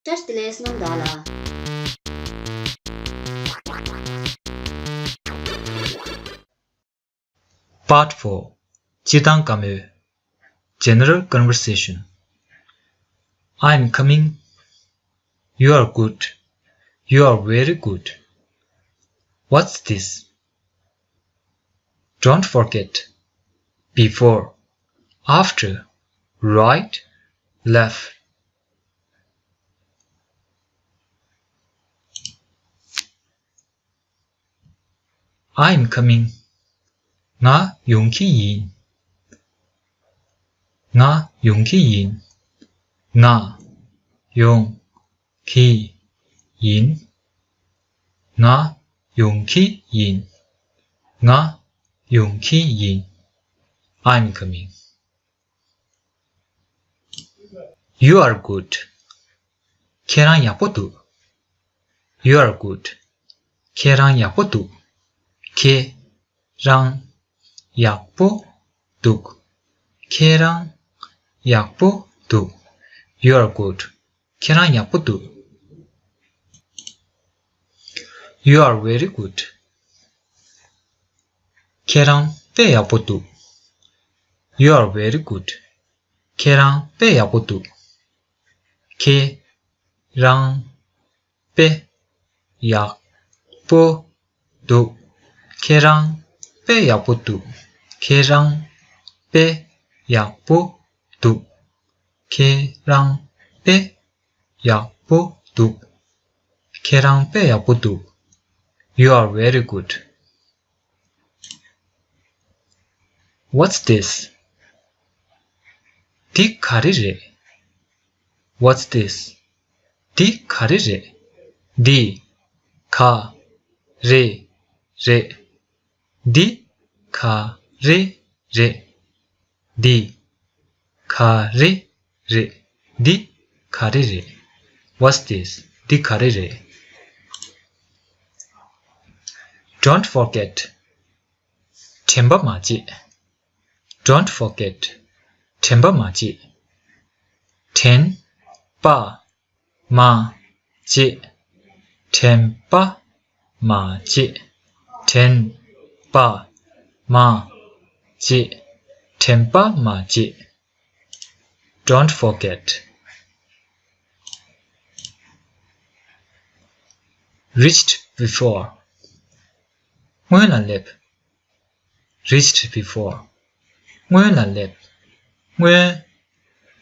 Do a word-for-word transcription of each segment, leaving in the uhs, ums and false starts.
བཀྲ་ཤིས་བདེ་ལེགས་རྣམ་དག་ལ། Part four. སྤྱིར་བཏང་བཀའ་མོལ། General conversation. I am coming. You are good. You are very good. What's this? Don't forget. Before, after, right, left. I am coming. ང་ཡོང་གི་ཡིན། ང་ཡོང་གི་ཡིན། ང་ཡོང་གི་ཡིན། ང་ཡོང་གི་ཡིན། ང་ཡོང་གི་ཡིན། I'm coming. You are good. ཁྱེད་རང་ཡག་པོ་འདུག You are good. ཁྱེད་རང་ཡག་པོ་འདུག་ཁྱེད་རང་ཡག་པོ་འདུག་ཁྱེད་རང་ཡག་པོ་འདུག You are good. ཁྱེད་རང་ཡག་པོ་འདུག You are very good. ཁྱེད་རང་དཔེ་ཡག་པོ་འདུག You are very good. ཁྱེད་རང་དཔེ་ཡག་པོ་འདུག་ཁྱེད་རང་དཔེ་ཡག་པོ་འདུག་ཁྱེད་རང་དཔེ་ཡག་པོ་འདུག་ཁྱེད་རང་དཔེ་ཡག་པོ་འདུག་ཁྱེད་རང་དཔེ་ཡག་པོ་འདུག་ཁྱེད་རང་དཔེ་ཡག་པོ་འདུག You are very good. What's this? འདི་ག་རེ་རེད། What's this? འདི་ག་རེ་རེད། འདི་ག་རེ་རེད། འདི་ག་རེ་རེད། འདི་ག་རེ་རེད། འདི་ག་རེ་རེད། What's this? འདི་ག་རེ་རེད། Don't forget. དྲན་པ་མ་བརྗེད། Don't forget. དྲན་པ་མ་བརྗེད། དྲན་པ་མ་བརྗེད། དྲན་པ་མ་བརྗེད། དྲན་པ་མ་བརྗེད། དྲན་པ་མ་བརྗེད། Don't forget. Reached before. སྔོན་ལ་སླེབས། Reached before. སྔོན་ལ་སླེབས། སྔོན་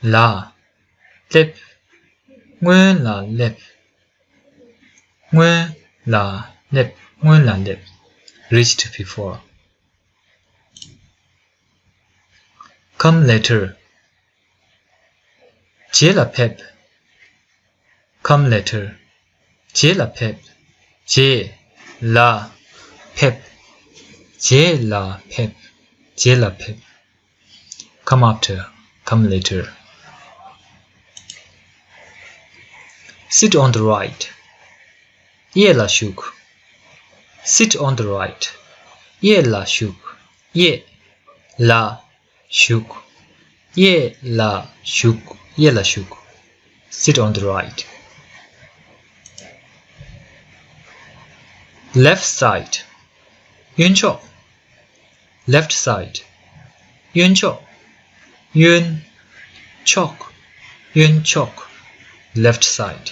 ལ་སླེབས། སྔོན་ལ་སླེབས། སྔོན་ལ་སླེབས། སྔོན་ལ་སླེབས། Reached before. Come later. རྗེས་ལ་ཕེབས། Come later. རྗེས་ལ་ཕེབས། རྗེས་ལ་ཕེབས། རྗེས་ལ་ཕེབས། རྗེས་ལ་ཕེབས། Come after. Come later. Sit on the right. གཡས་ལ་བཞུགས། Sit on the right. གཡས་ལ་བཞུགས། གཡས་ལ་བཞུགས། གཡས་ལ་བཞུགས། གཡས་ལ་བཞུགས། Sit on the right. Left side. གཡོན་ཕྱོགས། Left side. གཡོན་ཕྱོགས། གཡོན་ཕྱོགས། གཡོན་ཕྱོགས། Left side.